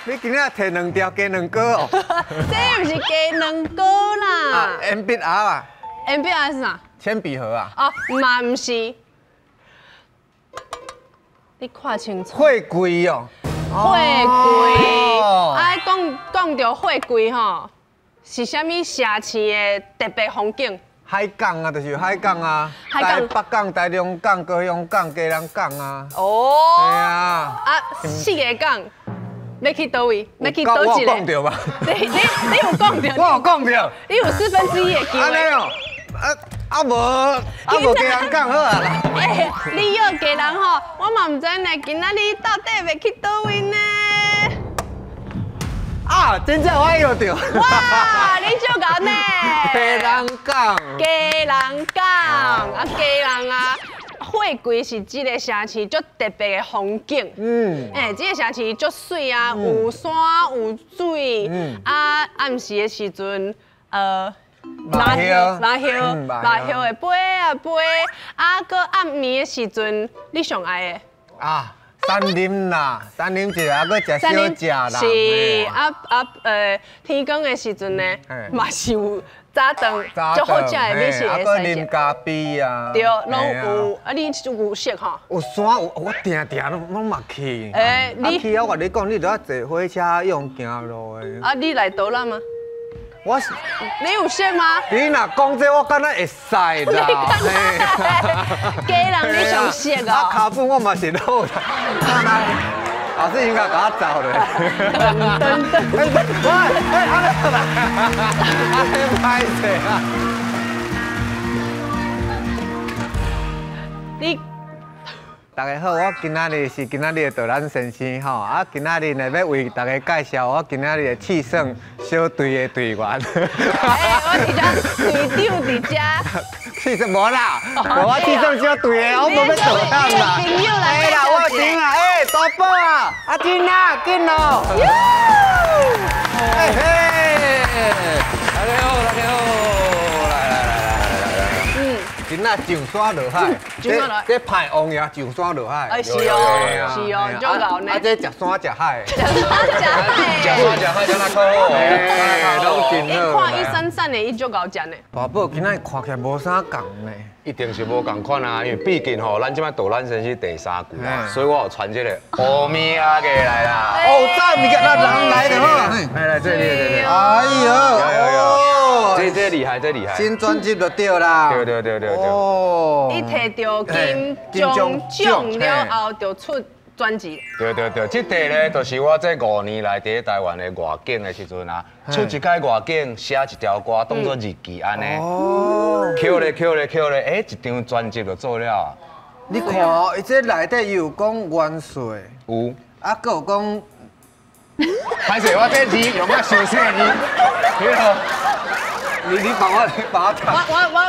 你今仔提兩條雞卵糕哦？這毋是雞卵糕啦。鉛筆盒啊？鉛筆盒是啥？鉛筆盒啊？哦，嘛毋是。你看清楚。貨櫃哦。貨櫃。啊，講講著貨櫃吼，是啥物城市的特別風景？海港啊，就是海港啊，海港、台北港、台中港、高雄港、基隆港啊。哦。對啊。啊，四个港，欲去佗位？欲去佗一個？我有講著嗎？你有講著？我有講著。你有1/4的機會。按呢哦，啊啊無啊無基隆港好啊啦。欸，你約基隆吼，我嘛毋知呢，今仔日到底欲去佗位呢？啊，真正我約著。哇，你足𠢕呢？基隆港。基隆港啊，基隆啊，貨櫃是這个城市足特別的風景。欸，這个城市足媠啊，有山有水。啊，暗時的時陣，落葉，落葉，落葉會飛啊飛。啊，閣暗暝的時陣，你上愛的？啊。山林啦，山林一下，啊，閣食小食啦。是啊啊，天光的時陣呢，嘛是有早頓，足好食的美食會使食。啊，閣啉咖啡啊。對，攏有。啊，你有識吼？有山有，我定定攏攏嘛去。欸，你去啊！我共你講，你著愛坐火車用行路的。啊，你來導覽嗎？我是。你有識嗎？你若講這，我敢若會使啦。基隆你上識哦。啊，跤步我嘛是老啦。老師應該共我走咧。噔噔噔。喂，哎，按呢啦，按呢歹勢啊。你。大家好，我今仔日是今仔日的導覽先生吼，啊，今仔日呢欲為大家介紹我今仔日的試算小隊的隊員。欸，我佇遮隊長佇遮。試算無啦，無我試算小隊的，我無欲導覽啦。朋友來啦，我頂啊，欸，大寶啊，阿珍啊，緊哦。嘿嘿，大家好，大家好，來來來來來來。今仔上山落海，這派王爺上山落海。哎，是哦，是哦，足𠢕呢。啊，這食山食海。食山食海。食山食海，這哪較好？欸，攏真好。伊看伊瘦瘦的，伊足𠢕食呢。大寶今仔看起來無啥仝呢。一定是無仝款啊，因為畢竟吼，咱這擺導覽先生第三季啊，所以我有傳這個烏物仔過來啦。哦，讚物件，那人來的吼。來來，這裡這裡。哎呦，這這厲害，這厲害。新專輯就對啦。對對對對對。哦。伊提著金鐘獎了後，就出專輯。對對對，這塊咧，就是我這5年來佇台灣的外景的時陣啊，出一擺外景，寫一條歌，當做日記按呢。哦。抾咧抾咧抾咧，欸，一張專輯就做了啊。你看哦，伊這內底有講元帥。有。啊，閣有講。歹勢，我這字用啊傷細字。你幫我，你幫我讀。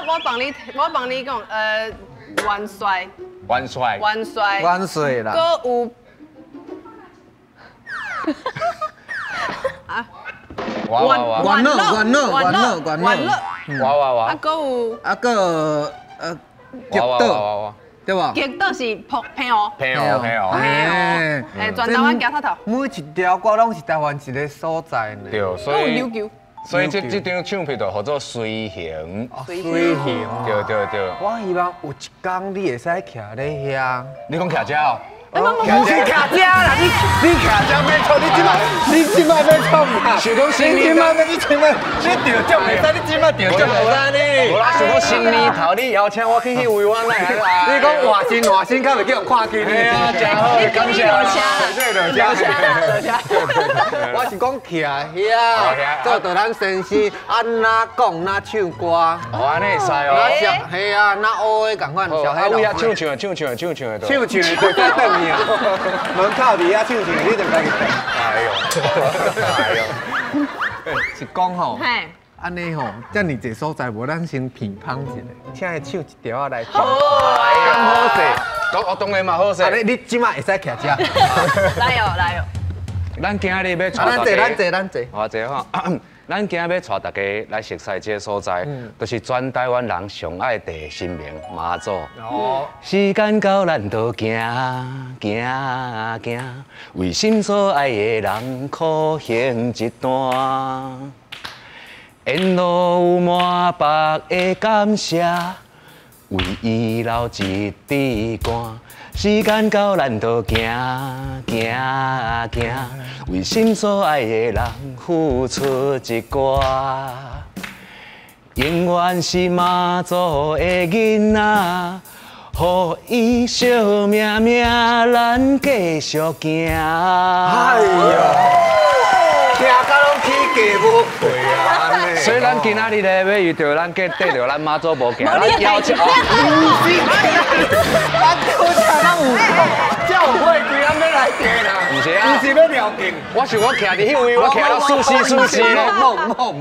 我幫你，我幫你講，元帥。元帥。元帥。元帥啦。閣有。啊。元元樂，元樂，元樂，元樂。哇哇哇。啊，閣有。啊，閣有極島，對無？極島是澎湖。澎湖，澎湖。哎，全台灣行透透。每一條歌攏是台灣一个所在呢。對，所以。閣有琉球。所以這這張唱片就號做隨行。隨行。對對對。我希望有一天你會使徛咧遐。你講徛遮哦？毋是徛遮啦，你徛遮欲創，你這擺你這擺欲創啥？想講新年，你這擺你這擺你著獎袂使，你這擺著獎袂使呢？無啦，想講新年頭你邀請我去彼位，我哪會來？你講換新換新，較袂叫人看起你。啊，真好，感謝。落車啦，落車。我是講徛遐，做導覽先生，按怎講，怎唱歌。哦，按呢會使哦。那係啊，那學的仝款。啊，位遐唱唱的，唱唱的，唱唱的，唱唱的就再轉去啊。門口佇遐唱唱，你就家己轉。哎呦，哎呦，是講吼，按呢吼，遮爾濟所在，無咱先品芳一下，請伊唱一條仔來聽。好，敢好勢，我當然嘛好勢。你這擺會使徛遮。來哦，來哦。咱今日欲帶咱坐，咱坐，咱坐。我坐吼。咱今日欲帶大家來熟悉這个所在，就是全台灣人上愛的神明媽祖。哦，時間到，咱都行行行，為心所愛的人苦行一段。沿路有滿腹的感謝，為伊流一滴汗。時間到，咱就行行行，為心所愛的人付出一寡。永遠是媽祖的囡仔，予伊惜命命，咱繼續行。哎喲，聽甲攏起雞母皮啊！所以咱今仔日咧，欲為著咱計綴著咱媽祖無行，咱邀請。咱拄才拢有講，才有火櫃，咱欲來訂啦。毋是啊，毋是欲掠鏡。我想我徛佇彼位，我徛到舒適舒適咧。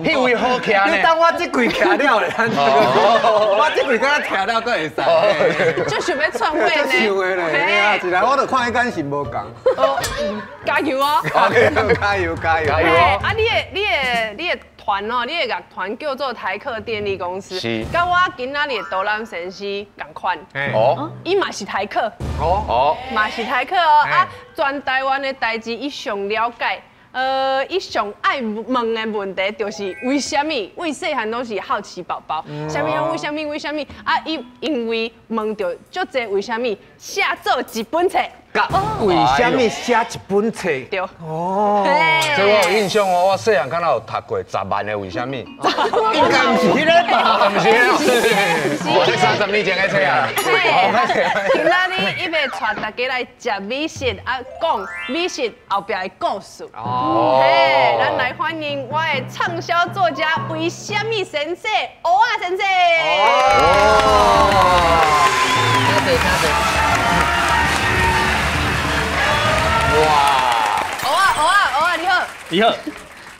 彼位好徛呢。你等我這櫃徛了咧，我這櫃敢若徛了閣會使。就想欲串會呢。想的咧，一來我就看彼間是無仝。哦，加油哦！加油加油加油哦！啊，你的團哦，你的樂團叫做台客電力公司，是。佮我今仔日的導覽先生仝款。哦。伊嘛是台客。哦哦。嘛是台客哦。啊，全台灣的代誌，伊上了解，伊上愛問的問題就是為啥物？為細漢攏是好奇寶寶，啥物攏為啥物？為啥物？啊，伊因為問著足濟為啥物，寫做一本冊。為啥物寫一本冊？對。哦，這我有印象哦，我細漢敢若有讀過10萬个為啥物。應該毋是彼个吧？毋是，我這30年前的冊啊。今仔日伊欲帶大家來食美食，啊，講美食後壁的故事。哦。嘿，咱來歡迎我的暢銷作家為啥物先生，蚵仔先生。哦。請坐，請坐。哇！蚵仔，蚵仔，蚵仔，你好。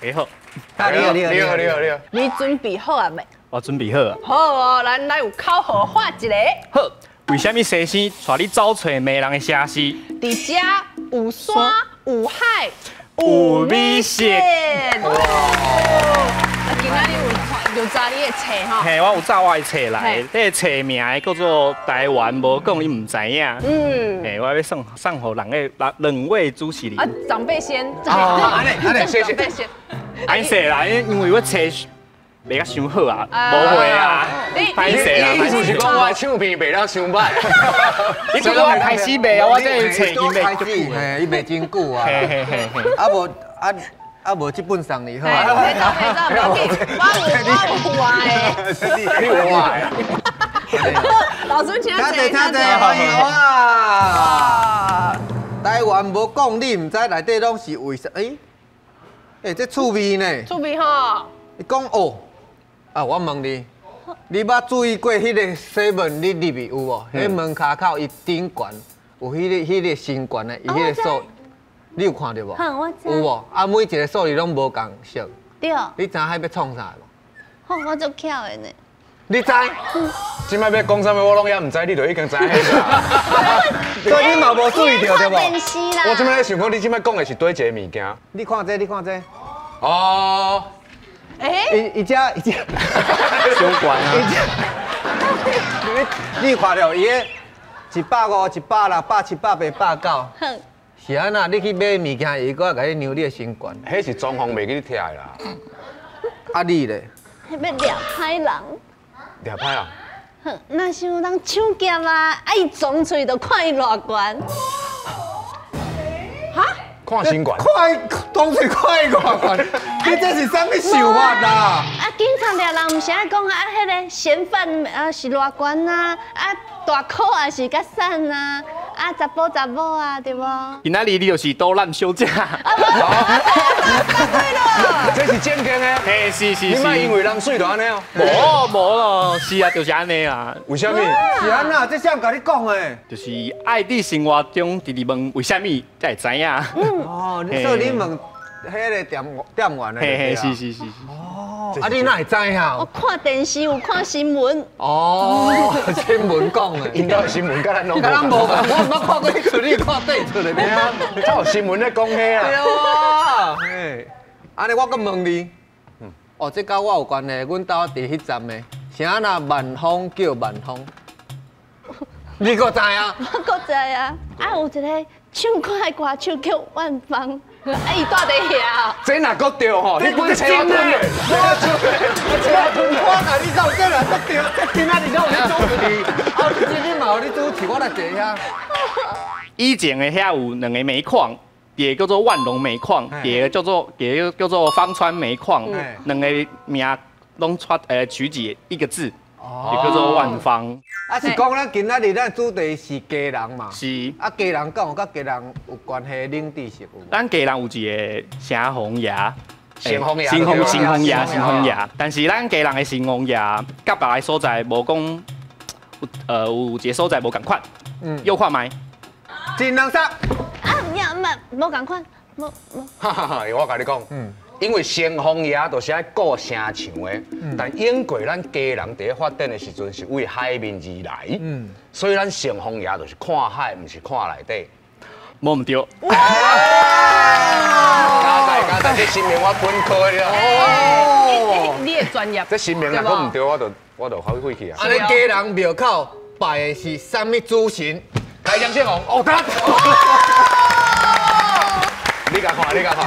你好，你好。你好，你好，你好，你好，你好。你準備好啊未？我準備好啊。好哦，咱來有口號喊一個。好，為啥物先生帶你走揣迷人的城市？佇遮有山有海有美食。哇！啊，今仔日有紮你的冊吼。嘿，我有紮我的冊來，這個冊名叫做《台灣無講你毋知影》。嗯。嘿，我欲送予兩位主持人。啊，長輩先。啊，按呢，按呢，謝謝。長輩先。歹勢啦，因為我冊賣甲傷好啊，無會啊。歹勢啦，意思是講我的唱片賣了傷歹。你拄我開始賣啊，我這個冊已經賣足久，嘿，伊賣真久啊。嘿嘿嘿。啊無啊。啊，無這本送你好。袂走袂走，無要緊，我有我的。你有我的。老師請坐，請坐，歡迎啊！台灣無講你毋知，內底攏是為啥？欸，欸，這趣味呢？趣味吼。伊講哦，啊，我問你，你捌注意過彼個 seven 你入去有無？彼門跤口伊頂懸有彼個新懸的，伊彼個數。你有看著無？有無？啊，每一個數字攏無仝色。對。你知影彼欲創啥無？吼，我足巧的呢。你知？這擺欲講啥物，我攏猶毋知，你就已經知彼個。所以你嘛無注意著對無？我這擺咧想講，你這擺講的是佗一个物件？你看這，你看這。哦。欸？伊遮伊遮。傷懸啊！你有看著伊个150、160、170、180、190。是按怎？你去買物件，伊閣愛共你量你的身懸。彼是裝潢袂記你拆的啦。啊你咧？彼欲掠歹人。掠歹人？哼，若是有人搶劫啊，啊伊裝出去就看伊偌懸。哈？看身懸？看伊當出看伊偌懸？你這是啥物想法啦？啊，警察掠人毋是愛講啊，彼个嫌犯啊是偌懸啊，啊大箍也是較瘦啊。啊，查埔查某啊，對無？今仔日你就是導覽小姐。對了，這是正經的。嘿，是是是。你莫因為人媠就按呢哦。無無咯，是啊，就是按呢啊。為啥物？是按怎？這誰共你講的？就是愛佇生活中直直問為啥物，才會知影。哦，所以你問彼个店員的。嘿嘿，是是是。哦，啊，你哪會知影？我看電視有看新聞。哦，新聞講的。𪜶兜新聞佮咱攏佮咱無仝，我毋捌看過彼出，你看佗出的。才有新聞咧講彼啊。對啊。嘿，按呢我閣問你，哦，這佮我有關係，阮兜佇彼站的，啥若萬豐叫萬豐，你閣知啊？我閣知啊！啊，有一個唱歌的歌手叫萬芳，啊，伊住佇遐。這若閣對吼，你本車我吞的，我吞，我甲你講，這若閣對，這今仔日攏有咧主持，後日你嘛有咧主持，我來坐遐。以前的遐有兩个煤礦，一个叫做萬隆煤礦，一个叫做芳川煤礦，兩個名攏出取自一個字，就叫做萬芳。啊，是講咱今仔日咱主題是基隆嘛？是。啊，基隆敢有佮基隆有關係的冷知識有無？咱基隆有一个城隍爺，城隍爺，城隍爺。但是咱基隆的城隍爺，佮別个所在無講，有一个所在無仝款。嗯。又看覓。真兩煞。啊，毋，無仝款，無無。哈哈哈！我共你講，因為城隍爺就是愛顧城牆的，但英國咱基隆佇咧發展的時陣是為海面而來，所以咱城隍爺就是看海，毋是看內底。無毋對。加載，這神明我本科的哦，你的專業。這神明若閣毋對，我就好廢去啊。啊，你基隆廟口拜的是啥物主神？開張聖王，哦，得。你共看，你共看。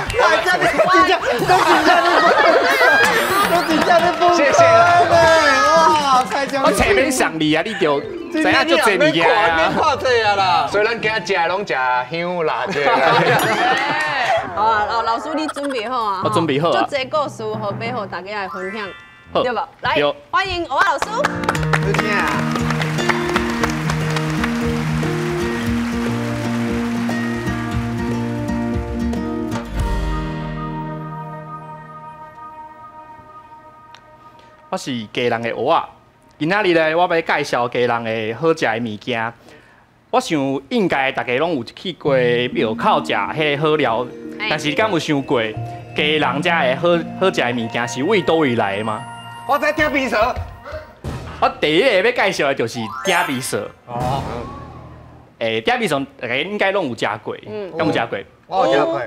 真正你谢谢哇，开张。我前面上你啊，你就知影足济物件啊。免看册啊啦。所以咱今日食的攏食香辣这。好啊，老师你准备好啊？我准备好啊。足济故事，予欲予大家来分享，对无？来，欢迎蚵仔老师。有请。我是基隆的蚵仔，今仔日咧，我欲介紹基隆的好食的物件。我想應該大家攏有去過廟口食彼個好料，但是敢有想過基隆遮的好好食的物件是為佗位來的嗎？我知鼎邊趖。我第一个欲介紹的就是鼎邊趖。哦。鼎邊趖大家應該攏有食過，敢有食過？我有食過。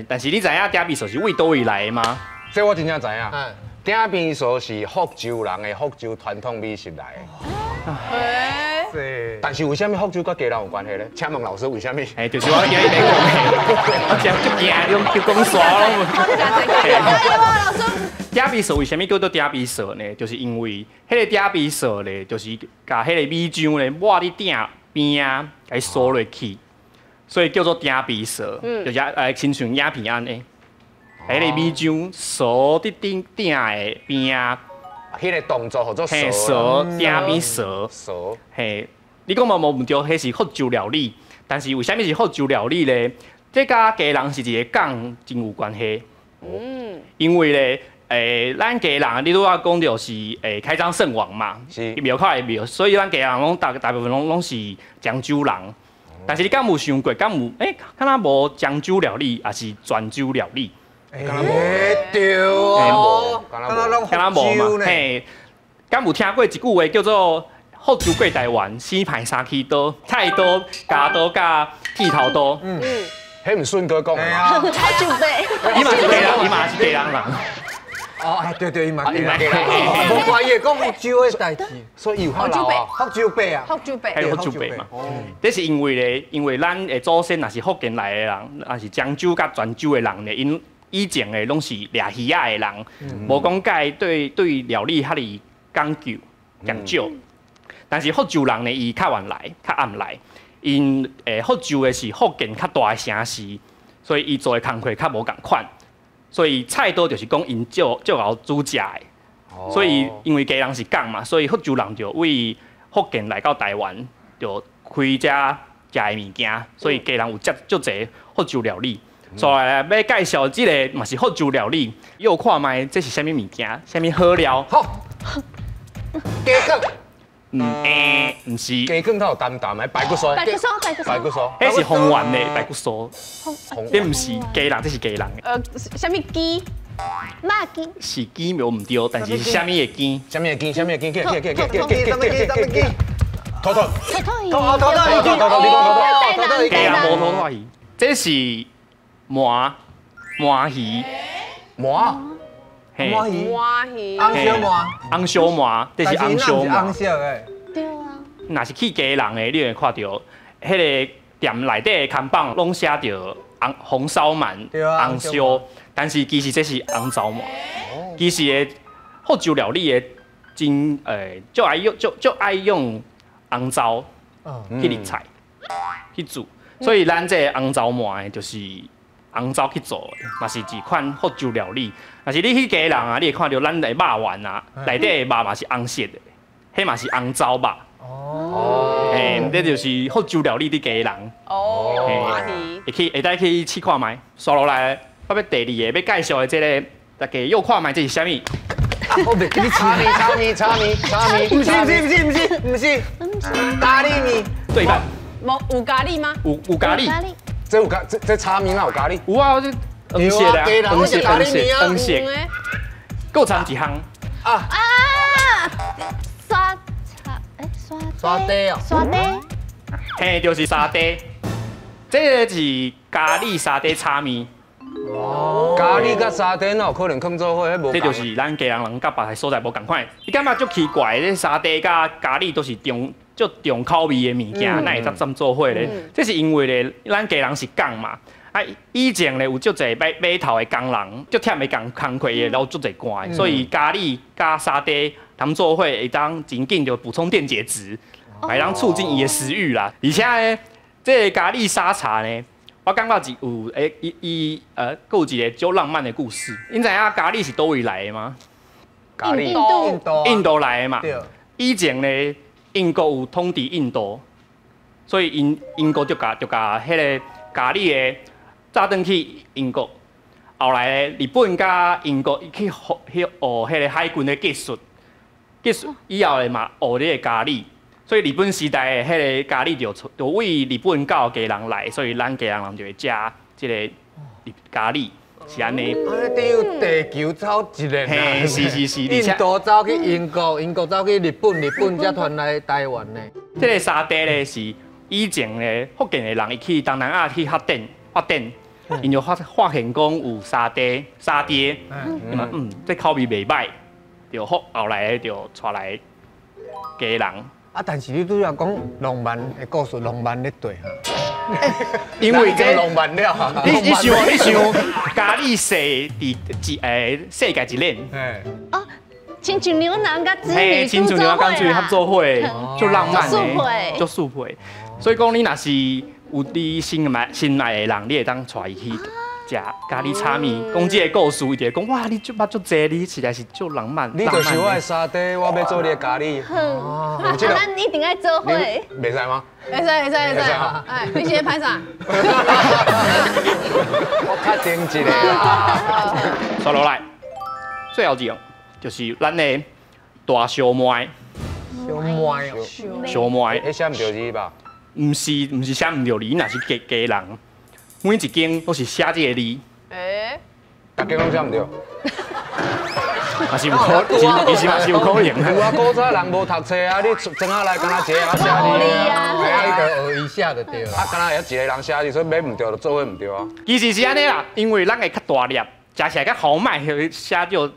但是你知影鼎邊趖是為佗位來的嗎？這我真正知影。鼎邊趖是福州人的福州傳統美食來的。但是為啥物福州佮基隆有關係咧？請問老師為啥物？就是我今日欲講的，我真足驚，你講煞攏。老師。鼎邊趖為啥物叫做鼎邊趖呢？就是因為彼个鼎邊趖咧，就是共彼个米漿咧抹佇鼎邊仔，共伊趖落去，所以叫做鼎邊趖，就是親像影片按呢。彼个米漿趖佇鼎鼎的邊仔，彼个動作叫做趖，鼎邊趖。趖。嘿，你講嘛無毋對，彼是福州料理，但是為啥物是福州料理咧？這佮基隆是一個港真有關係。因為咧，咱基隆你拄仔講著是開漳聖王嘛，是廟口的廟，所以咱基隆攏大部分攏是漳州人。但是你敢有想過，敢有敢若無漳州料理，抑是泉州料理？對哦，敢若無嘛？嘿，敢有聽過一句話叫做“福州過台灣，生刣三支刀，菜刀、鉸刀、佮剃頭刀”。嗯，彼毋順哥講的嗎？福州伯，伊嘛是基隆，伊嘛是基隆人。哦，對對，伊嘛是基隆人。無怪伊會講福州的代誌，所以有福州伯，福州伯啊，福州伯，還有福州伯嘛。這是因為咧，因為咱的祖先若是福建來的人，若是漳州佮泉州的人咧，𪜶以前的攏是掠魚仔的人，無講介對料理遐爾講究講究。但是福州人呢，伊較晚來，較暗來，𪜶福州的是福建較大的城市，所以伊做的工課較無仝款，所以菜刀就是講𪜶足𠢕煮食的。所以因為基隆是港嘛，所以福州人就為福建來到台灣，就開遮食的物件，所以基隆有足濟福州料理。所以欲介紹這个嘛是福州料理，又看覓這是啥物物件，啥物好料？好，雞卷。毋是。雞卷頭淡淡的排骨酥。排骨酥，排骨酥。排骨酥。彼是方圓的排骨酥。這毋是基隆，這是基隆的。啥物雞？肉羹。是雞無毋對，但是是啥物的羹？啥物的羹？啥物的羹？鸡。土土。土土鱼。土土鱼。土土鱼。基隆無土土魚，這是鰻魚，鰻，嘿，鳗鱼，鳗鱼，红烧鳗，红烧鳗，这是红烧鳗。红色的。对啊。若是去基隆的，你会看著彼个店内底的看板拢写著红红烧鳗、红烧，但是其实这是红糟鳗。其实的福州料理的真就爱用就就爱用红糟去入菜去煮，所以咱这个红糟鳗的就是红糟去做的，嘛是一款福州料理。若是你去基隆啊，你会看著咱的肉丸啊，内底的肉嘛是红色的，彼嘛是红糟肉。哦，嘿，这就是福州料理的基隆。哦，会去会当去试看觅。刷落来，我欲第二个欲介绍的这个，大家又看觅这是啥物？我袂记你炒面，炒面，炒面，炒面。毋是毋是毋是毋是毋是，咖喱面。对半。无有咖喱吗？有咖喱。这有咖，这炒面哪有咖喱？有啊，这黄色的，黄色黄色黄色。阁掺一项。啊啊！沙沙嗲哦，沙嗲，嘿，就是沙嗲，这个是咖喱沙嗲炒面。哦，咖喱佮沙嗲哪有可能囥做伙？彼无。这就是咱基隆人佮别个所在无仝款。你感觉足奇怪，这沙嗲佮咖喱都是重足重口味的物件，哪会当掺做伙咧？这是因为咧，咱基隆是港嘛，啊，以前咧有足济码码头的工人，足忝的工工课的，流足济汗，所以咖喱佮沙嗲通做伙会当真紧就补充电解质，会当促进伊的食欲啦。而且呢，这个咖喱沙茶呢，我感觉是有诶，伊伊呃，阁有一个足浪漫的故事。你知影咖喱是佗位来的吗？咖喱，印度，印度来的嘛。以前呢，英国有统治印度，所以英英国就共就共彼个咖喱的炸转去英国。后来日本佮英国去学去学彼个海军的技术，技术以后咧嘛学这个咖喱。所以日本时代的彼个咖喱就就为日本到基隆来，所以咱基隆人就会食这个咖喱，是按呢。啊，等于地球走一轮啊！是是是，印度走去英国，英国走去日本，日本才传来台湾呢。这个沙嗲咧是以前咧福建的人伊去东南亚去发展发展，𪜶就发发现讲有沙嗲沙嗲，嗯，这口味袂䆀，就后后来就带来基隆。啊！但是你拄仔讲浪漫的故事，浪漫咧对哈，因为这浪漫了。你你想你想，咖喱世伫一世界一链。哦，亲像牛郎佮织女，亲像牛郎佮织女合做伙，足浪漫的，足速配。所以讲，你若是有你心爱心爱的人，你会当带伊去食咖喱炒面，讲这个故事，伊就会讲哇，你足捌足济，你实在是足浪漫。你就是我的沙嗲，我欲做你的咖喱。好，咱一定爱做伙。袂使吗？会使会使会使。哎，你是咧拍啥？我确定一下啦。刷落来，最后一样就是咱的大烧麦。烧麦哦。烧麦。彼写毋著字吧？毋是毋是写毋著字，若是家家人。每一间都是写这个字，欸，逐间拢写毋著，嘛是有可，其实嘛是有可能。有啊，古早人无读册啊，你装下来敢若一个人写字啊，啊，你就学伊写就对。啊，敢若会晓一个人写字，所以买毋著就做伙毋著啊。其实是按呢啦，因为咱会较大粒，食起来较豪迈，写做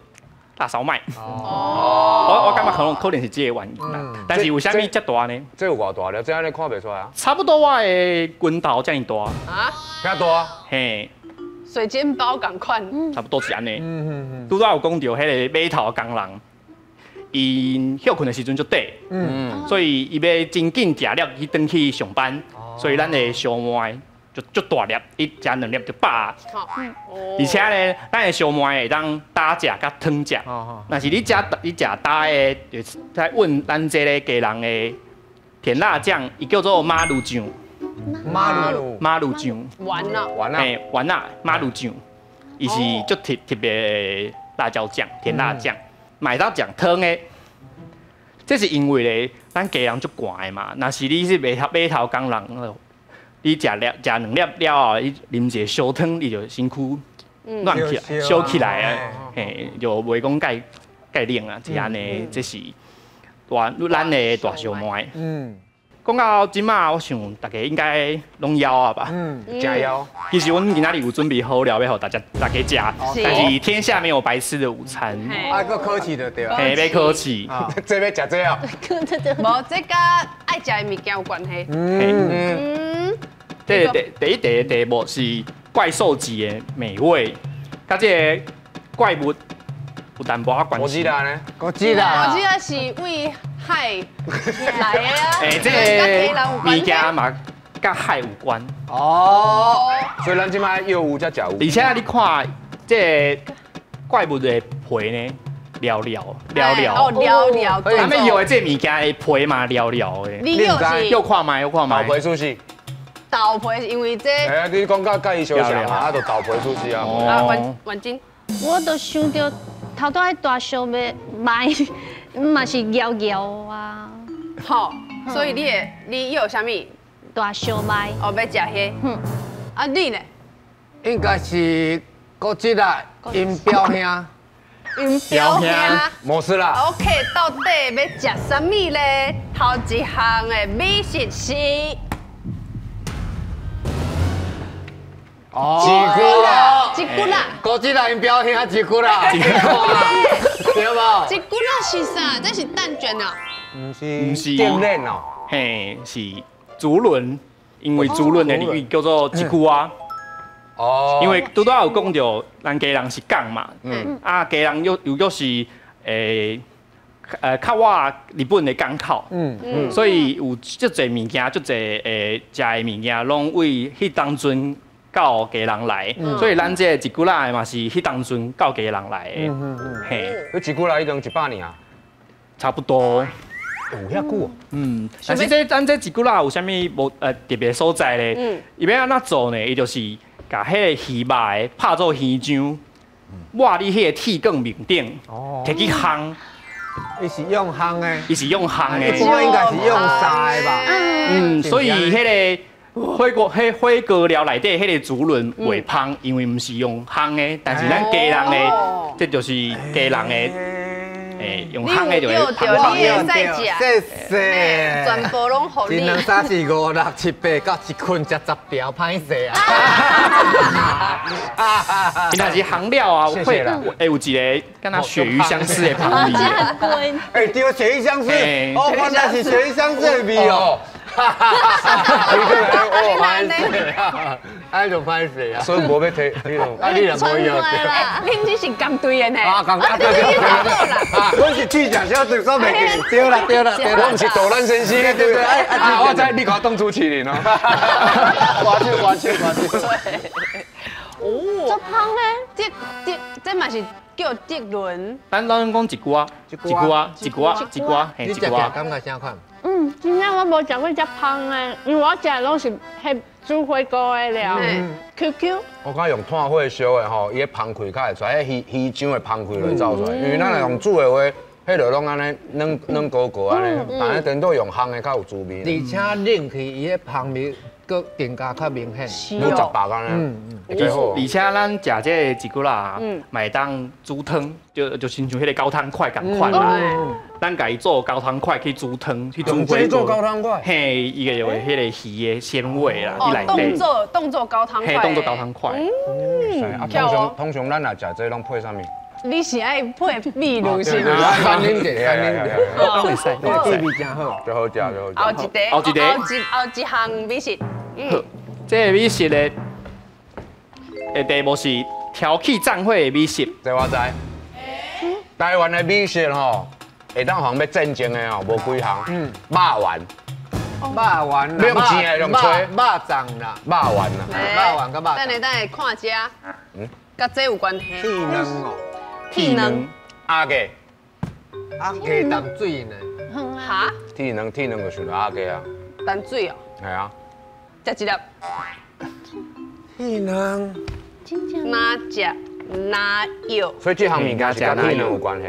大烧麦。哦，我感觉可能可能是这个原因啦。但是为啥物遮大呢？这有偌大粒？这按呢看袂出来啊。差不多我的拳头遮尔大。啊？遐大？嘿。水煎包仝款。差不多是按呢。嗯嗯嗯。拄仔有讲著彼个码头的工人，𪜶歇睏的时阵足短。嗯。所以伊欲真紧食了去转去上班，所以咱的烧麦就足大粒，伊食两粒就饱。而且呢，咱的烧麦会当焦食佮汤食。若是你食你食焦的，就是在问咱这个基隆的甜辣酱，伊叫做马路酱。马路马路酱。丸仔。丸仔。嘿，丸仔马路酱，伊是足特特别的辣椒酱，甜辣酱。买到酱汤的，这是因为咧，咱基隆足寒的嘛。若是你是码头码头工人，你食粒食两粒了后，你啉一个烧汤，你就身躯暖起来，烧起来啊，嘿，就袂讲介介冷啊，是按呢，这是大咱的大烧麦。嗯，讲到这马，我想大家应该拢枵啊吧？嗯，食枵。其实阮今仔日有准备好料欲予大家食，但是天下没有白吃的午餐。啊，阁考试就对。嘿，欲考试。这欲食这哦？无，这佮爱食的物件有关系。嗯。这第一题的题目是怪兽级的美味，佮这个怪物有淡薄仔关系。哥吉拉呢？哥吉拉。哥吉拉是为海来的啊！欸，这个物件嘛，佮海有关。哦，所以咱这摆药有才食有。而且你看这个怪物的皮呢，了了了了。哦，了了。咱们药的这个物件的皮嘛，了了的。你药是？又看觅，又看觅。豆皮寿司。豆皮是因为这。哎，你讲佮佮伊相像啊，啊，就豆皮寿司啊。啊，婉婉珍。我都想著头拄仔大烧欲卖。嘛是摇摇啊，好，所以你会你药啥物？大烧麦。哦，欲食彼。嗯。啊，你呢？应该是哥吉拉𪜶表兄。𪜶表兄。无事啦。 OK，到底欲食啥物咧？头一项的美食是。哦。一骨啦。一骨啦。哥吉拉𪜶表兄一骨啦。对无？一骨仔是啥？这是蛋卷啊？毋是，毋是电链哦。嘿，是竹轮，因为竹轮的俚语叫做一骨仔。哦。因为拄拄仔有讲著，咱家人是港嘛，啊，家人又是较晚日本的港口，所以有足济物件，足济食的物件，拢为彼当阵到家人来，所以咱这一骨仔嘛是彼当阵到家人来的，嘿。彼一骨仔已经100年啊，差不多。有遐久？嗯，但是这咱这一骨仔有啥物无特别所在咧？伊欲按怎做呢？伊就是共彼个鱼肉的拍做鱼浆，抹伫彼个铁罐面顶，摕去烘。伊是用烘的。伊是用烘的。一般应该是用炸的吧？嗯，所以彼个。火锅、彼火锅料内底彼个竹轮袂芳，因为毋是用烘的，但是咱家人的，这就是家人的，用烘的就会芳。你会使食，谢谢。全部拢予你。一两三四五六七八九，一困食10条，歹势啊！伊若是烘了啊，会有一个敢若鳕鱼香丝的芳味。哎，对，鳕鱼香丝，哦，原来是鳕鱼香丝的味哦。哈哈哈哈哦，歹势啊，哎，就歹势啊，所以无欲提，啊，你也无要。恁这是共队的呢？啊，共对对对，我是去食小食，所袂记。对啦对啦对啦，我毋是导览先生，对对。啊，我知你共我当主持人哦。我手我手我手。哦，足芳咧，这嘛是叫竹轮。咱拢讲一句啊，一句啊，一句啊，一句啊，你食起来感觉啥款？嗯，真正我无食过遮芳的，因为我食的拢是彼煮火锅的料。QQ。我感觉用炭火烧的吼，伊彼芳气较会出来，彼鱼鱼浆的芳气就会走出来。因为咱若用煮的话，彼就拢按呢软软糊糊按呢，但是颠倒用烘的较有滋味。而且冷去，伊彼芳味阁更加较明显。愈杂白按呢，而且咱食这个一骨仔，嘛会当煮汤，就亲像彼个高汤块仝款啦。咱共伊做高汤块去煮汤，去煮火锅。做高汤块。嘿，伊个有彼个鱼的鲜味啦，伫内底。动作高汤块。嘿，动作高汤块。啊，通常咱若食这拢配啥物？你是爱配秘鲁是毋？三啉者，三啉者，拢会使，滋味真好，真好食，真好食。后一题，后一题，后一项美食。好，这个美食的题目是挑起战火的美食。这我知。台湾的美食吼，会当予人欲战争的吼，无几项。肉丸。肉丸。用煎的，用炊。肉粽啦。肉丸啦。肉丸佮肉。等下等下看这，佮这有关系。铁卵哦。铁卵。鸭鸡。鸭鸡淡水呢。哈？铁卵铁卵就想著鸭鸡啊。淡水哦。系啊。食一粒。铁卵。哪食哪有。所以这项物件是佮铁卵有关系。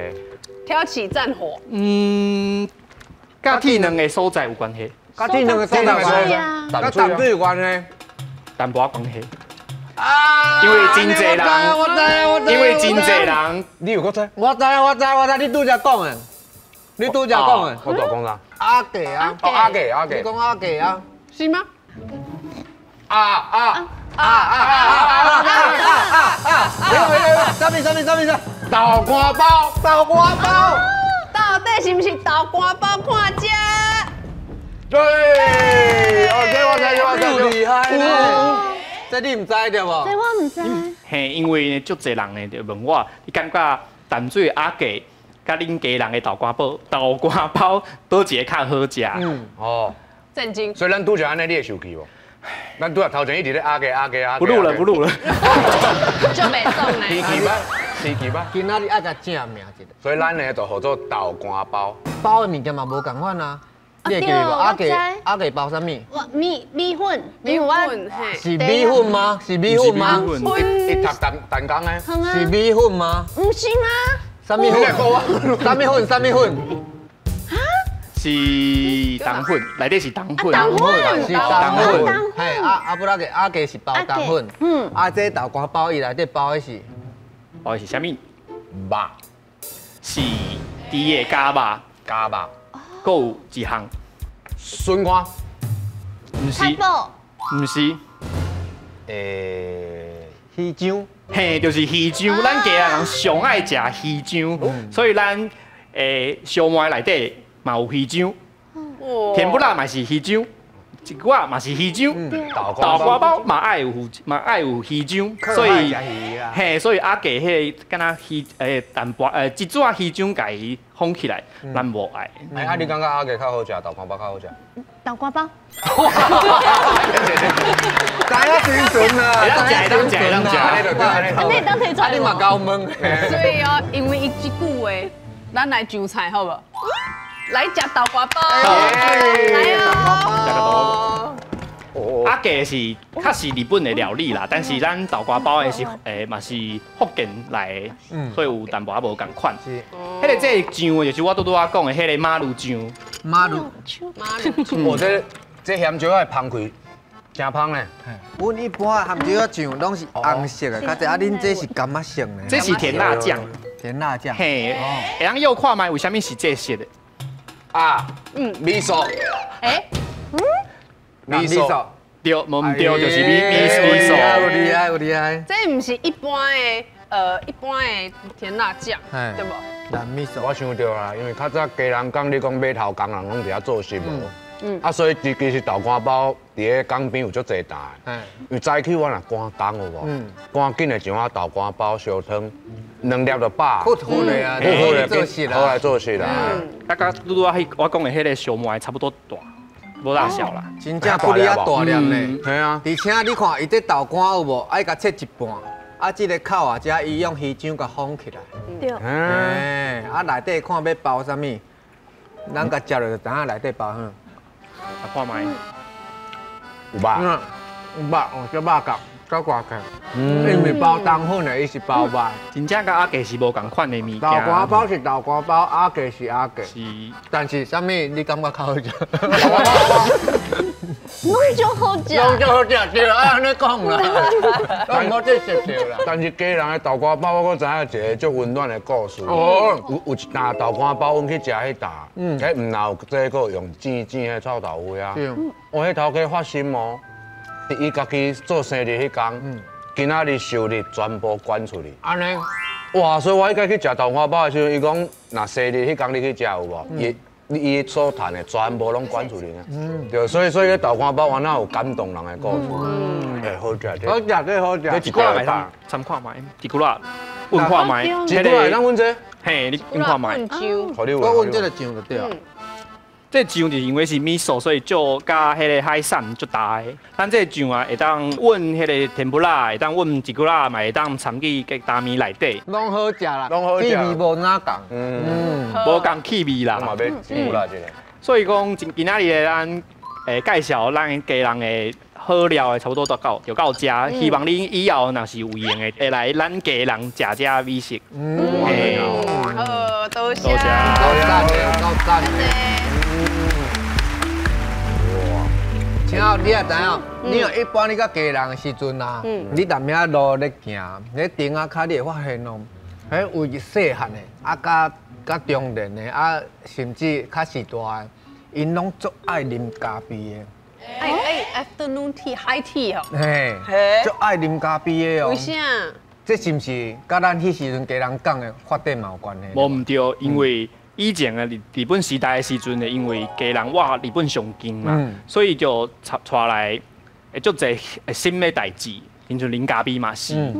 挑起战火。嗯，佮铁卵的所在有关系。佮铁卵的所在有关系。佮淡水有关系。淡薄仔关系。啊！因为真济人，我知，我知，因为真济人，你有阁知？我知，我知，我知，你拄才讲的。你拄才講的。我拄講啥？阿給啊。哦，阿給阿給。你講阿給啊？是嗎？啊啊啊啊啊啊啊啊！啥物啥物啥物啥？豆干包，豆干包。到底是毋是豆干包？看這。對，哦，這我知，我知，厲害呢。這你毋知對無？這我毋知。嘿，因為呢，足濟人呢就問我，你感覺淡水阿給佮恁家人的豆干包，豆干包佗一个較好食？嗯，哦，震驚。所以咱拄才按呢，你會生氣無？咱拄仔頭前一直咧阿給阿給阿給。不錄了，不錄了。就袂爽呢。脾氣歹，脾氣歹。今仔日愛共正名一下。所以咱呢就號做豆干包。包的物件嘛無仝款啊。你會記無？阿給阿給包啥物？我米粉，米粉，是米粉嗎？是米粉嗎？伊讀淡江的。是米粉嗎？毋是嗎？啥物粉？啥物粉？啥物粉？是冬粉，內底是冬粉。冬粉是冬粉。嘿，阿阿不拉給阿給是包冬粉。嗯。啊，這豆干包伊內底包的是，包的是啥物？肉。是豬的絞肉。絞肉。閣有一項。筍乾。毋是。毋是。魚漿。嘿，就是魚漿。咱家人上愛食魚漿，所以咱燒賣內底嘛有魚漿，甜不辣嘛是魚漿，一寡嘛是魚漿，豆干包嘛愛有嘛愛有魚漿，所以嘿，所以阿給彼个敢若魚淡薄一撮魚漿共伊封起來，咱無愛。哎，啊，你感覺阿給較好食，豆干包較好食？豆干包。知影水準啊！會當食，會當食，會當食。啊，你當提出來。啊，你嘛𠢕問。所以哦，因為伊這句話，咱來上菜好無？來食豆干包，來哦！阿給是較是日本的料理啦，但是咱豆干包的是嘛是福建來的，所以有淡薄仔無仝款。彼个這個醬就是我拄拄仔講的彼个馬路醬。馬路馬路。哦，這鹹椒仔芳開，真芳咧。阮一般鹹椒仔醬攏是紅色的，較濟啊，恁這是柑仔色呢？這是甜辣醬。甜辣醬。嘿，會當又看覓為啥物是這色的？啊，味噌。欸，味噌。對，無毋對，就是味噌。有厲害，有厲害。這毋是一般的，一般的甜辣醬，對無？藍味噌。我想著啦，因為較早家人講你講碼頭工人攏佇遐做食無，啊，所以其實豆干包佇咧江邊有足濟擔。因為早起我若趕工有無？趕緊的上啊豆干包燒湯，兩粒就飽。糊糊的啊，糊糊的做食啦，好來做食啦。啊，佮拄拄仔彼我講的彼个燒賣差不多大，無大小啦。真正不哩啊大粒呢。係啊。而且你看，伊這豆干有無？愛共切一半，啊，這个口啊，才伊用魚漿共封起來。對。哎，啊，內底看欲包啥物，咱共食落就知影內底包啥。來看覓。有肉。有肉，哦，這肉鉸，較大塊。因為包冬粉的，伊是包肉。真正佮阿給是無仝款的物件。豆干包是豆干包，阿給是阿給。是。但是啥物你感覺較好食？攏足好食。攏足好食，對，按呢講啦。攏無這食著啦。但是家人的豆干包，我閣知影一个足溫暖的故事。哦。有一擔豆干包，阮去食彼擔，彼毋若有這個用煎煎的臭豆腐啊。對。我彼頭家發心哦，伊家己做生日彼工，今仔日收入全部捐出去。按呢？哇！所以我彼擺去食豆干包的時陣，伊講若生日彼工你去食有無？伊所賺的全部攏捐出去。對，所以豆干包原來有感動人的故事。欸，好食，好食，這好食。一寡來參看覓，一寡問看覓，一寡會當問這？嘿，你問看覓。我問這个醬就對。這醬就是因為是味噌，所以做佮彼个海產足搭的。咱這醬啊，會當混彼个甜不辣，會當混一寡辣，嘛會當摻去擔麵內底。攏好食啦，攏好食，氣味無哪仝，無仝氣味啦。我嘛欲一寡辣一下。所以講，今仔日的咱介紹咱家人的好料的差不多都到，就到這。希望恁以後若是有閒的，會來咱家人食這美食。好，多謝。多謝。夠讚的，夠讚的。請你也知影，你若一般你佮家人的時陣啊，你踮遐路咧行，咧頂仔跤你會發現哦，彼有細漢的，啊，佮佮中年的啊，甚至較序大的，𪜶攏足愛啉咖啡的。愛愛 afternoon tea high tea 哦。嘿，足愛啉咖啡的哦。為啥？這是毋是佮咱彼時陣家人講的發展嘛有關係？無毋對，因為以前的日本時代的時陣呢，因為家人倚日本上近嘛，所以就帶來會足濟新的代誌，親像啉咖啡嘛是。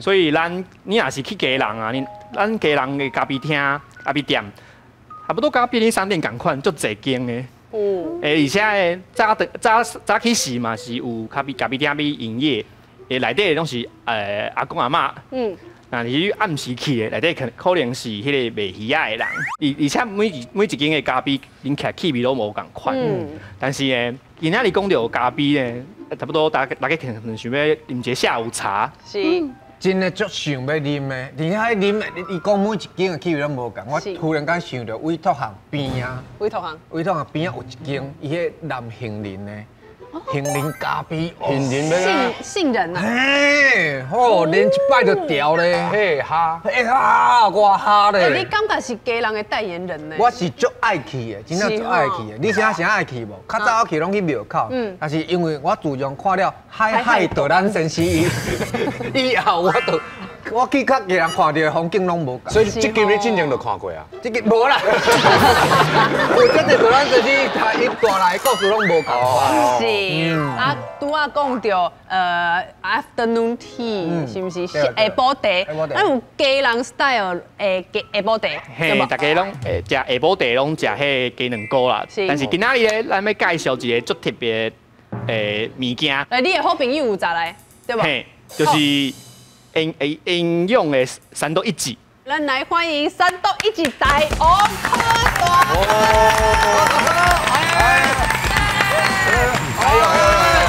所以咱你若是去基隆啊，你咱基隆的咖啡廳、咖啡店，差不多佮便利商店仝款，足濟間的。而且呢，早早早起時嘛是有咖啡廳欲營業，內底攏是阿公阿嬤。若是你暗時去的，內底可能是彼個賣魚仔的人，而且每一間的咖啡啉起來氣味攏無仝款。但是呢，今仔日講著咖啡呢，差不多大家可能想欲啉一个下午茶。是。真的足想欲啉的，而且彼啉的，伊講每一間的氣味攏無仝。我突然間想著委託行邊啊，委託行，委託行邊仔有一間，伊彼藍杏仁的。杏仁咖啡，杏仁咩？杏仁啊！嘿，好，啉一擺就著咧。嘿哈，嘿哈，偌哈咧！你感覺是家人的代言人呢？我是足愛去的，真正足愛去的。你啥啥愛去無？較早我去攏去廟口，但是因為我自從看了海海導覽先生以後，我就我去較家人看著的風景攏無仝。所以這集你進前就看過啊？這集無啦。有這個導覽先生，他伊帶來的故事攏無仝。是啊，拄仔講著afternoon tea 是毋是下晡茶？咱有基隆 style 的下晡茶。嘿，大家攏會食下晡茶，攏食彼個雞卵糕啦。但是今仔日咧，咱欲介紹一個足特別的物件。欸，你的好朋友有來，對無？嘿，就是營養的三多一子。咱來歡迎三多一子大王柯大哥。哎呦！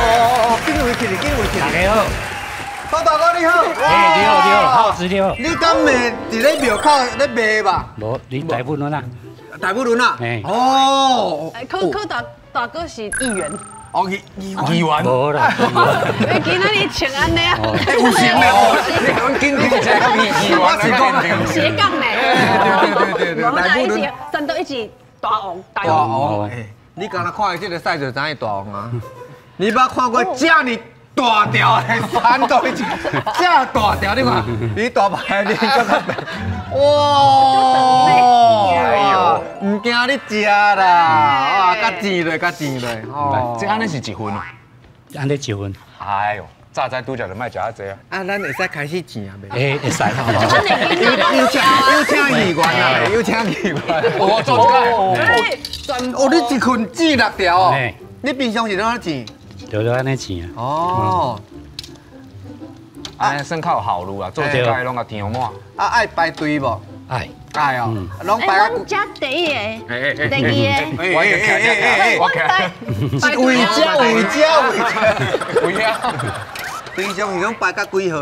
哦，緊圍起來，緊圍起來。大家好，柯大哥你好。哎，你好，你好，好，你好。你敢袂佇咧廟口咧賣吧？無，佇大埔崙啊。大埔崙啊？哦。柯大哥是議員。哦，議員。無啦。你今仔日穿按呢啊？有型的哦，你講緊張一下，議員，我是講斜槓呢。對對對對對。大埔崙三多一子大王，大王。你敢若看伊這個 size 就知影大王啊？你捌看過這爾大條的三多一子？這大條，你看，你大排你感覺哇！哎呦，毋驚你食啦，哇，較錢落，較錢落，哦。這按呢是一份啊？按呢一份。哎呦，早知拄食就莫食遐濟啊！啊，咱會使開始錢啊未？會會使。有請議員啊，有請議員。我做一擺。哦，你一份剪六條哦？你平常是怎樣剪？就按呢剪啊。哦。按呢算較有效率啊，做一擺攏共填滿。啊，愛排隊無？愛。愛哦，攏排啊。阮食第一个，第二个。我徛，我徛。為遮為遮為遮。為遮。平常是攏排到幾號？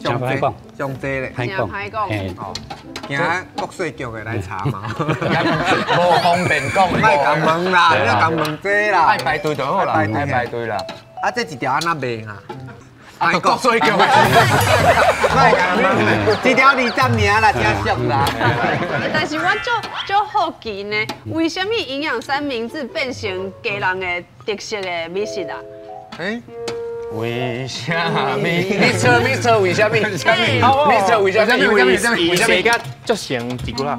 上濟講，上濟咧。歹講。歹講。驚國稅局的來查嘛。無方便講，莫共問啦，你共問這啦。愛排隊就好啦，愛排隊啦。啊，這一條按怎賣啊？啊，國稅局。莫共問，一條20爾啦，真俗啦。但是我足好奇呢，為啥物營養三明治變成家人的特色的美食啊？欸？為啥物？你錯你錯為啥物？你錯為啥物？為啥物？為啥物？生足成一骨啦，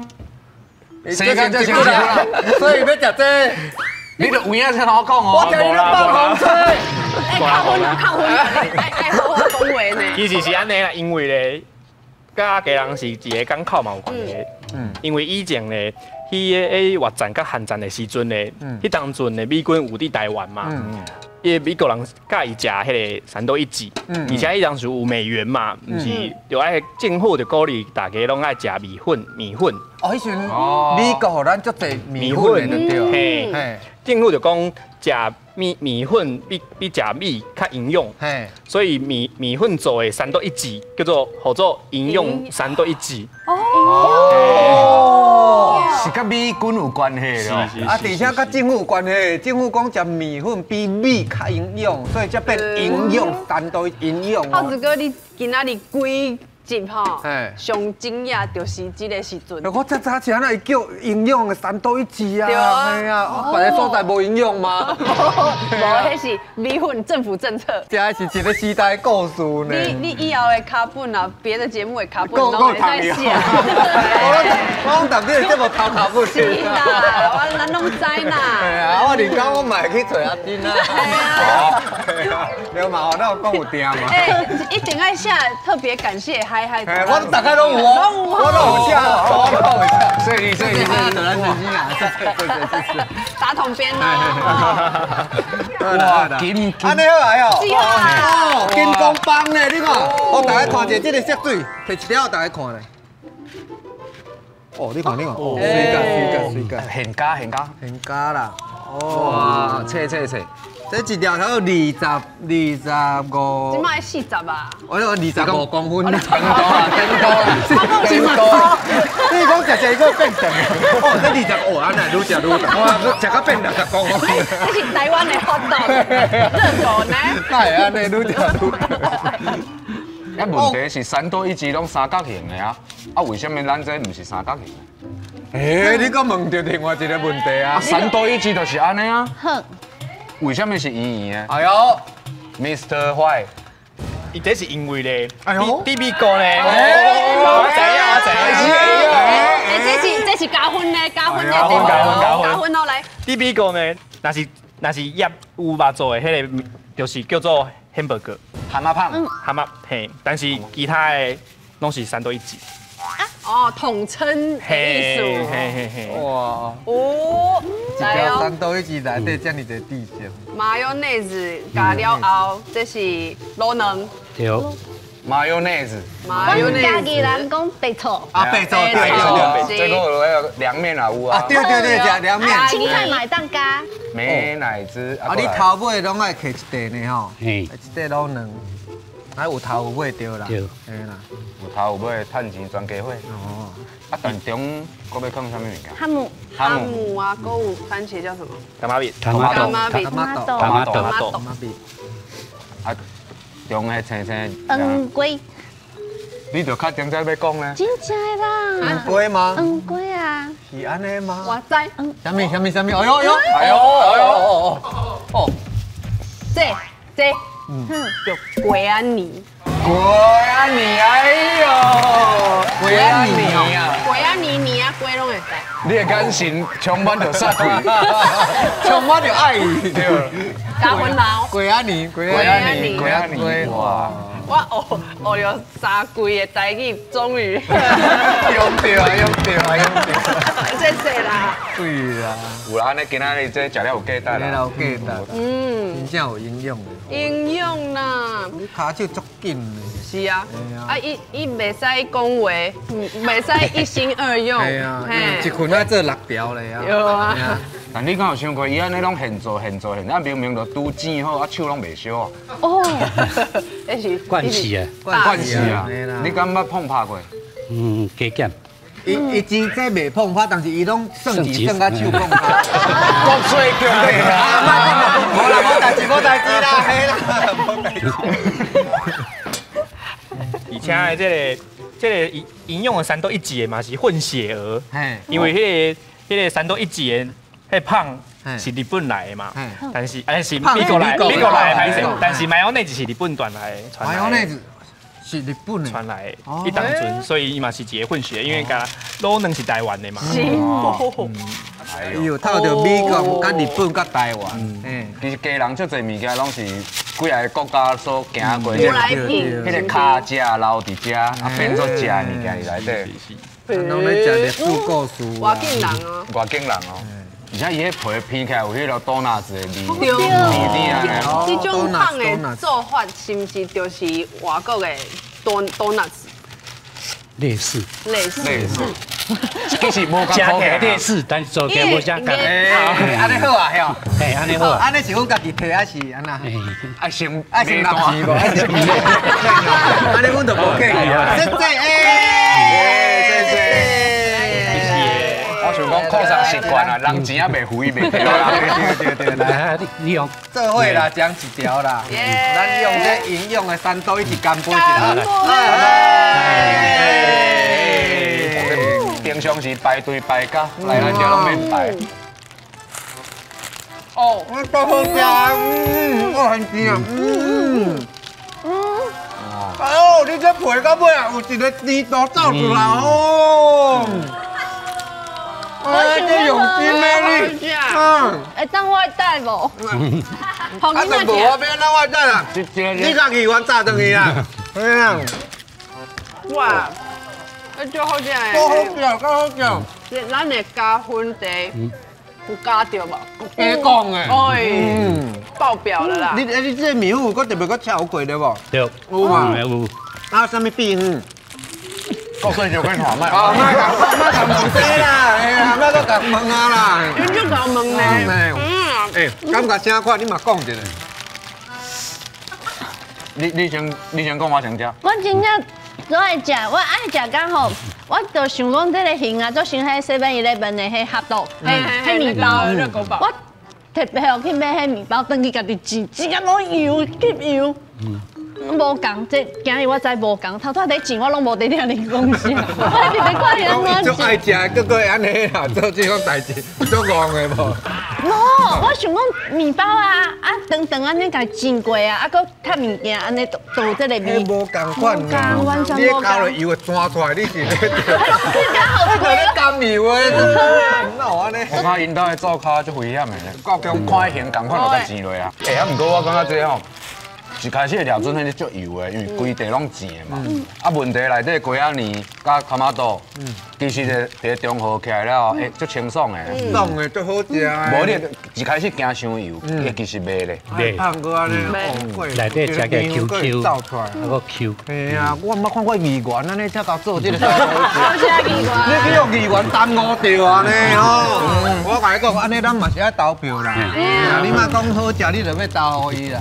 生甲足成一骨啦，所以欲食這，你著有影才通講哦。我聽你咧放風吹。哎，扣分扣分，愛好好講話呢。其實是按呢啦，因為咧，佮家人是一个港口嘛有關係。因為以前咧，彼个越戰佮韓戰的時陣咧，彼當陣的美軍有佇台灣嘛。伊個美國人佮意食彼個三多一子，而且彼當時有美元嘛，毋是就愛政府就鼓勵大家攏愛食麵粉，麵粉。哦，彼時陣美國予咱足濟麵粉的對。嘿，政府就講食麵粉比食米較營養，所以麵粉做的三多一子叫做號做營養三多一子。哦，是佮美軍有關係咯。啊，而且佮政府有關係，政府講食麵粉比米較營養，所以才變營養三多營養。浩子哥，你今仔日規集吼，上驚訝就是這个時陣。我才知影，安怎伊叫營養的三多一致啊？對啊，係啊，別个所在無營養嗎？無，彼是米粉政府政策。這是一個時代故事呢。你以後的腳本啊，別的節目的腳本攏會使寫。我攏當你的節目偷腳本。是啦，我咱攏知啦。係啊，我連講我嘛會去揣阿珍啊。係啊。對嘛，我那有講有定嘛。欸，一定愛寫，特別感謝海海。我大概攏有哦，我攏有寫，我攏有寫。謝謝謝謝，謝謝謝謝謝謝。打統編哦。哇，金按呢好來哦。哦，金剛棒呢？你看，我大家看一下這个色水，提一條大家看咧。哦，你看你看，水甲水甲水甲，現加現加現加啦。哇，切切切。這一條差不多25，這擺40啊！我25公分，更多啦，更多啦，更多。你講食食閣變長，哦，這25，按呢愈食愈大，哇，食到變60公分。這是台灣的活動，熱狗呢？哪會按呢愈食愈大？啊，問題是三多一致攏三角形的啊，啊，為什麼咱這毋是三角形的？欸，你閣問著另外一個問題啊！三多一致就是按呢啊。好。為什麼是圓圓的？哎呦，Mr. White，伊這是因為咧，哎呦，佇美國咧，我知影，我知影。哎，這是加分的，加分的，加分加分加分哦，來。佇美國呢，若是醃牛肉做的彼个，就是叫做 hamburger，蛤蟆胖，蛤蟆嘿，但是其他的攏是三多一致。哦，統稱的意思。嘿嘿嘿。哇。哦。一條三多一致內底遮爾濟知識。馬油內子加了後，這是滷卵。對。馬油內子。馬油內子。家己人講白醋。啊，白醋對對對。這個那個涼麵也有啊。對對對，食涼麵。青菜嘛會當加。美乃滋。啊，你頭尾攏愛揢一塊呢吼。嘿。一塊滷卵。啊，有頭有尾對啦。對。嘿啦。有頭有尾，趁錢全家伙。哦。啊，當中閣欲放啥物物件？哈姆。哈姆啊，閣有番茄叫什麼？柑仔蜜。柑仔蜜。柑仔豆。柑仔豆。柑仔蜜。啊，中的青青。黄瓜。你就較定才欲講咧。真正的啦。黃瓜嗎？黃瓜啊。是按呢嗎？我知。啥物啥物啥物？哎呦哎呦！哎呦哎呦哦哦。這，叫瓜仔泥。瓜仔泥，哎呦，瓜仔泥啊！瓜仔泥泥啊，瓜攏會使。你的眼神充滿著殺氣，充滿著愛意，對。加分啦！瓜仔泥，瓜仔泥，瓜仔泥，哇！我學了三季的台語，終於用著啊，用著啊，用著！謝謝啦。對啦，有啦，按呢今仔日這食了有價值啦，食了有價值，真正有營養的。營養啦，你跤手足緊的。是啊，啊，伊袂使講話，袂使一心二用。係啊，一困愛做六條咧啊。有啊。但你敢有想過，伊按呢攏現做現做現，啊明明就拄煎好，啊手攏袂燒啊。哦，那是慣勢啊，慣勢啊。你敢捌碰拍過？嗯，加減。伊真這袂碰拍，但是伊攏算錢算甲手碰拍。國稅局的啊，無啦，無代誌，無代誌啦，嘿啦，無代誌。而且這個營養的三多一致的嘛是混血兒，因為彼個三多一致的。彼胖是日本來的嘛，但是是美國來，美國來的，但是マヨネーズ是日本傳來的，マヨネーズ是日本的傳來的，伊當陣，所以伊嘛是一個混血，因為佮滷卵是台灣的嘛。是。伊有透著美國、佮日本、佮台灣。其實家人足濟物件攏是幾个國家所行過，彼个跤食留佇遮，啊變做食的物件佇內底。攏咧食歷史故事。外境人哦。外境人哦。而且伊彼皮片起來有彼个多納子的味，對，甜甜啊。這種胖的做法是毋是就是外國的多納子？類似。類似。類似。其實無食起來類似，但是做起來無啥仝。按呢好啊，吼。嘿，按呢好啊。按呢是阮家己提還是按怎？愛先愛先納錢無？愛先按呢阮就無客氣啊。謝謝，謝謝。我想講，靠啥習慣啊，人錢仔袂付伊袂對啦。對對對，來。來，你用。做伙啦，講一條啦。咱用這營養的三多一起乾杯一下。平常時排隊排到來咱這攏免排。哦，夠好食，我很甜啊，哎呦，你這皮到尾啊，有一个甜度走出來哦。哎，這用心的你，會當外帶無？啊，就無我欲按怎外帶啦？你共議員炸轉去啦？哎呀！哇，這好食的，夠好食，夠好食。咱的加分茶有加著無？加講的。哎，爆表了啦！你這個麵粉有閣特別閣炒過對無？對，有嘛？有。啊，啥物米粉？國稅就跟話賣。哦，莫共莫共問這啦，哎呀，莫閣共問啊啦。恁就共問呢？哎，感覺啥款？你嘛講一下。你先講，我先食。我真正都愛食，我愛食甲吼，我就想講這个形啊，就像彼 7-Eleven 的彼合豆，彼麵包，熱狗堡。我特別去買彼麵包，轉去家己煎，煎甲攏油，吸油。無仝，這今日我知無仝，頭拄仔佇煎我攏無佇聽你講啥，我直直看伊按怎足愛食，閣閣會按呢啦，做這種代誌，足戇的無？無，我想講麵包啊，啊長長按呢共煎過啊，啊閣較物件按呢都有這个味。無仝款，無仝，完全無仝。你交了油會鑽出來，你是咧？你咧甘油的，哪有按呢？我感覺𪜶兜的灶跤足危險的，看彼形仝款就共煎落啊。欸，啊，毋過我感覺這吼。一開始掠準彼個足油的，因為規地攏煎的嘛。啊，問題內底瓜仔泥佮蚶仔肚，其實佇佇中和起來了後，會足清爽的。爽的，足好食。無你一開始驚傷油，伊其實袂咧。袂。胖哥按呢，內底食起來 Q Q，走出來，啊閣 Q。嘿啊，我毋捌看過議員按呢才共做這個。好食議員。你去予議員耽誤著按呢吼？我共你講，按呢咱嘛是愛投票啦。你莫講好食，你就欲投予伊啦。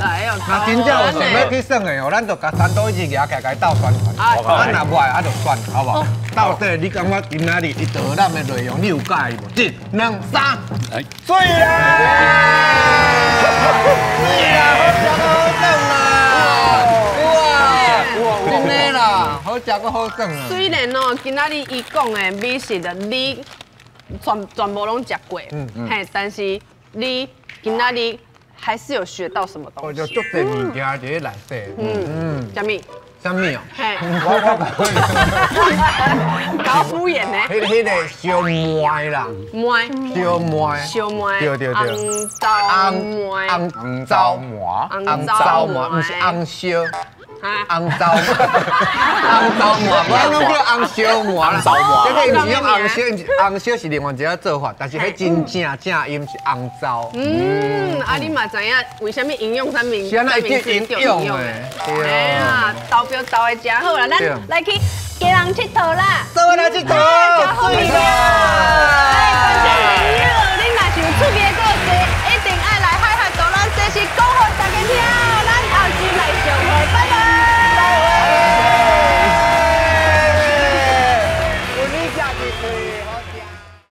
若真正有想欲去耍的哦，咱就共三多一舉起來，共伊鬥宣傳。啊，若無愛啊，就算，好無？到底你感覺今仔日伊導覽的內容，你有佮意無？一、兩、三，水啦！水啦！好食閣好耍啦！哇！真的啦，好食閣好耍啊！雖然哦，今仔日伊講的美食的你全部攏食過，嘿，但是你今仔日還是有學到什麼東西？我就足濟物件佇咧內底。啥物？啥物哦？嘿，我搞敷衍呢？彼个燒麥啦，麥，燒麥，燒麥，對對對，紅糟麥，紅糟糜，紅糟糜，毋是紅燒。紅糟，紅糟糜，我攏叫紅燒糜啦。這個毋是用紅燒，毋是紅燒是另外一個做法，但是彼真正正伊毋是紅糟。嗯，啊你嘛知影為啥物營養啥物？是按怎會叫營養的？對啊，投票投的誠好啦，咱來去基隆𨑨迌啦。做伙來𨑨迌，食好物啦！